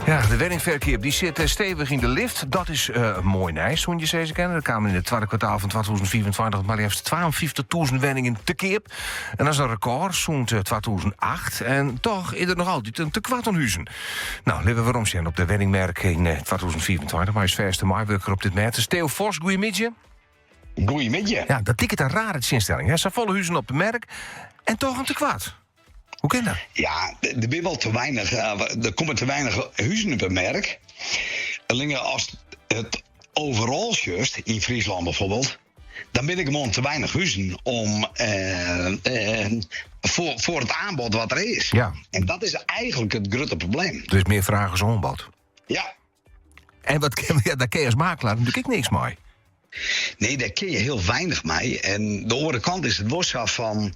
Ja, de wenningferkeap dy sit eh, stevich yn de lift. Dat is uh, moai nijs, soene je sizze kinne. Der kamen yn it twadde kwartaal fan 2025 mar leafst 52.000 wenningen te keap. En dat is in rekôr sûnt 2008. Eh, en toch is der noch altyd in tekoart oan huzen. Nou, litte we weromsjen op de wenningmerk yn 2025. Mei ús fêste meiwurker op dit mêd. Theo Vos, goeiemiddei. Goeiemiddei. Ja, dat liket in rare tsjinstelling. Hè? Safolle huzen op de merk en toch in tekoart. Hoe kin dat? Ja, der binne wol te weinich, eh, der komme te weinich huzen op de merk. Allinne as it overal sjochst, yn Fryslân bijvoorbeeld, dan binne der gewoan te weinich huzen om eh, eh, foar it aanbod wat der is. Ja. En dat is eigentlik it grutte probleem. Dus mear fraach as oanbod. Ja. En wat, ja, dêr kinne je as makelaar natuerlik ek niks mei. Nee, dêr kinne je hiel weinich mei. En de oare kant is it wol sa fan.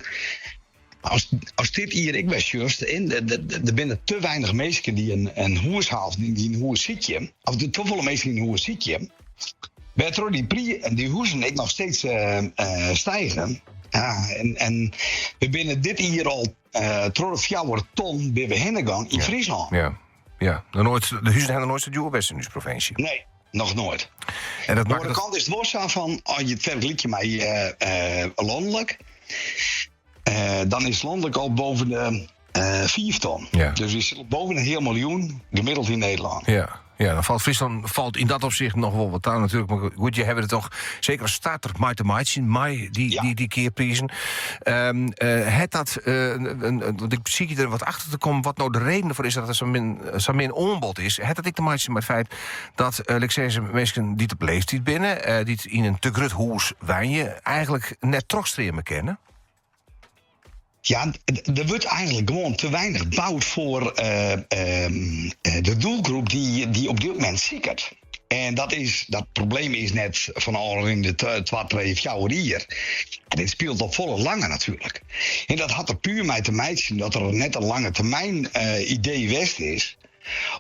As dit jier ek wer sjochst, der binne te weinich minsken dy't in hûs ha of dy't in hûs sykje. Of te folle minsken dy't in hûs sykje. Wêrtroch dy dy huzen ek noch steeds uh, stige. Ja, en we binne dit jier al uh, troch de 4 ton binne we hinne gong yn Fryslân. Ja, ja. Noch noait, de huzen hawwe noch noait sa djoer west yn ús provinsje. Nee, noch noait. En dat Oan de kant is it wol sa fan, as je it fergelykje mei uh, lanlik, uh, dan is lanlik al boven de 5 ton. Ja. Dus we sitte boven in heal miljoen gemiddeld yn Nederlân. Ja. Ja, dan falt Fryslân falt yn dat opsicht noch wol wat ta natuerlik. Mar goed, je hawwe der toch seker as starter mei te meitsjen mei dy, ja. dy, dy keapprizen. Um, uh, hat dat, uh, want ik besykje der wat achter te kommen wat no de reden derfoar is dat der sa min, sa min oanbod is. Hat dat ek te meitsjen mei it feit dat, uh, lit ik sizze, minsken dy't op leeftiid binne, uh, dy't yn in te grut hûs wenje, eigentlik net trochstreame kinne? Ja, der wurdt eigentlik gewoan te weinich boud foar uh, de doelgroep dy't op dit momint siket. En dat, is, dat probleem is net fan ôfrûne 2, 3, 4 jier. En dit spilet al folle langer natuerlik. En dat hat der puer mei te meitsjen dat der net in lange termyn uh, idee west is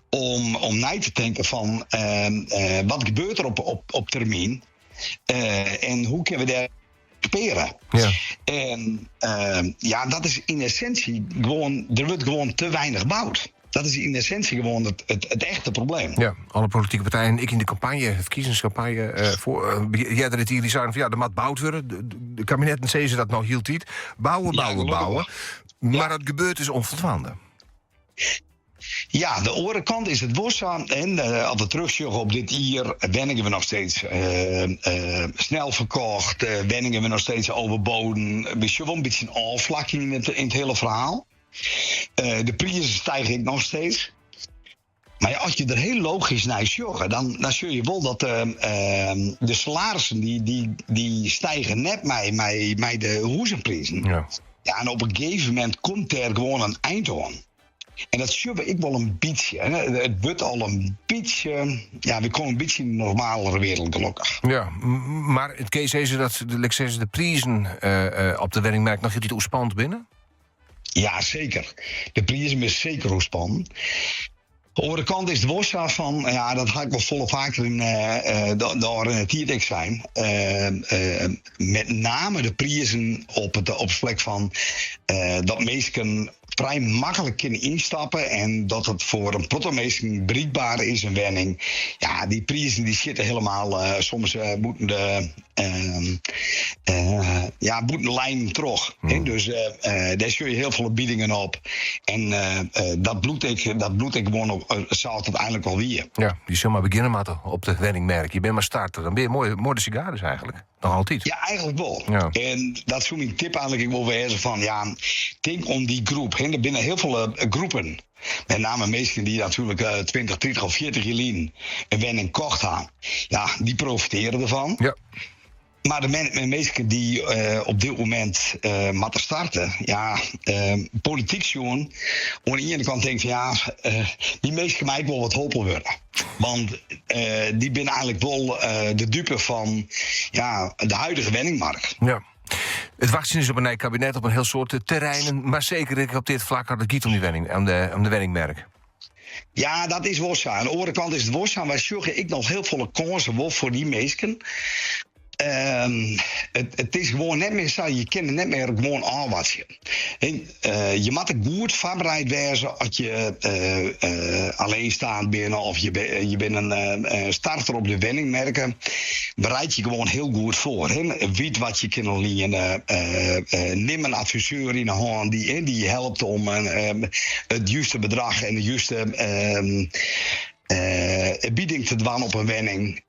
om nei te tinken fan uh, wat gebeurt der op termyn en hoe kinne we dêr sparen. Ja. En uh, ja, dat is yn essinsje gewoan, der wurdt gewoan te weinich boud. Dat is yn essinsje gewoan it echte probleem. Ja, alle politike partijen, ek yn de kampanje, ferkiezingskampanje, uh, foar, uh, earder dit jier, dy seinen fan ja, der moat boud wurde. De kabinetten sizze dat noch hieltyd. Bouwe, bouwe, ja, bouwe. Mar dat gebeurt dus ûnfoldwaande. Ja, de oare kant is it wol sa. En uh, as we teruchsjogge op dit jier, wenningen we noch steeds uh, uh, snel ferkocht, wenningen we noch steeds overboden. We sjogge wol in bytsje in ôfflakking yn it hiele ferhaal. De prizen stige ek noch steeds. Mar ja, as je der hiel logysk nei sjogge, dan sjogge je wol dat de salarissen dy stige net mei de hûzenprizen. Ja. Ja, en op in gegeven momint komt dêr gewoan in ein oan. En dat sjogge we ek wol in bytsje. It wurdt al in bytsje. Ja, we komme in bytsje yn in normalere wereld, gelokkich. Ja, mar it kin sizze dat de, sizze, de prizen uh, op de wenningmerk noch hieltyd oerspand binne? Ja, seker. De prizen binne seker oerspannen. De oare kant is it wol sa fan, ja, dat ha ik wol folle faker yn uh, de ôfrûne tiid ek sein. Uh, met name de prizen op it flak fan dat minsken frij maklik kinne ynstappe en dat it foar in protte minsken berikber is, in wenning. Ja, dy prizen dy sitte hielendal soms bûten de uh, ja, bûten de linen troch. Dus uh, dêr sjogge je hiel folle biedingen op. En dat bliuwt ek gewoan op, sa't it eigentlik al wie. Ja, je sil mar begjinne moatte op de wenningmerk. Je binne mar starter. Dan binne je moai, moai de sigaris eigentlik. Noch altyd. Ja, eigentlik wol. Ja. En dat soe myn tip eigentlik ek wol wêze fan, ja, tink om dy groep. Der binne hiel folle groepen. Met name minsken dy't natuerlik 20, 30 of 40 jier lyn in wenning kocht ha. Ja, dy profitearje derfan. Ja. Mar de minsken dy't uh, op dit momint uh, moatte starte, ja, uh, polityk sjoen, oan de iene kant tink ik fan ja, dy minsken meie ek wol wat holpen wurde. Want dy binne eigentlik wol de dupe fan ja, de huidige wenningmarkt. Ja. It wachtsjen is op in nij kabinet op in hiel soad terreinen, mar seker ek op dit flak as it giet om dy wenning, om de wenningmerk. Ja, dat is wol sa. Oan de oare kant is it wol sa, wy sjogge ek noch hiel folle kânsen wol foar dy minsken. It is gewoan net mear sa, je kinne net mear gewoan ôfwachtsje. Je moatte goed foarbereid wêze as je alleenstaand binne of je binne in starter op de wenningmerk. Bereid je gewoan hiel goed foar. Wit wat je kinne liene. Nim in adviseur yn 'e hân dy't je helpt om it juste bedrach en de juste bieding te dwaan op in wenning.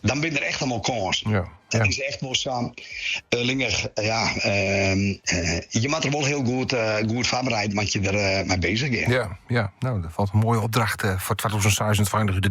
Dan binne der echt noch wol kânsen. Dat is echt wol sa. Allinnich, ja, je moatte der wol hiel goed foarbereid moatte je der mei beuzich gean. Ja, ja. No, dat falt in moaie opdracht foar 2026 út de.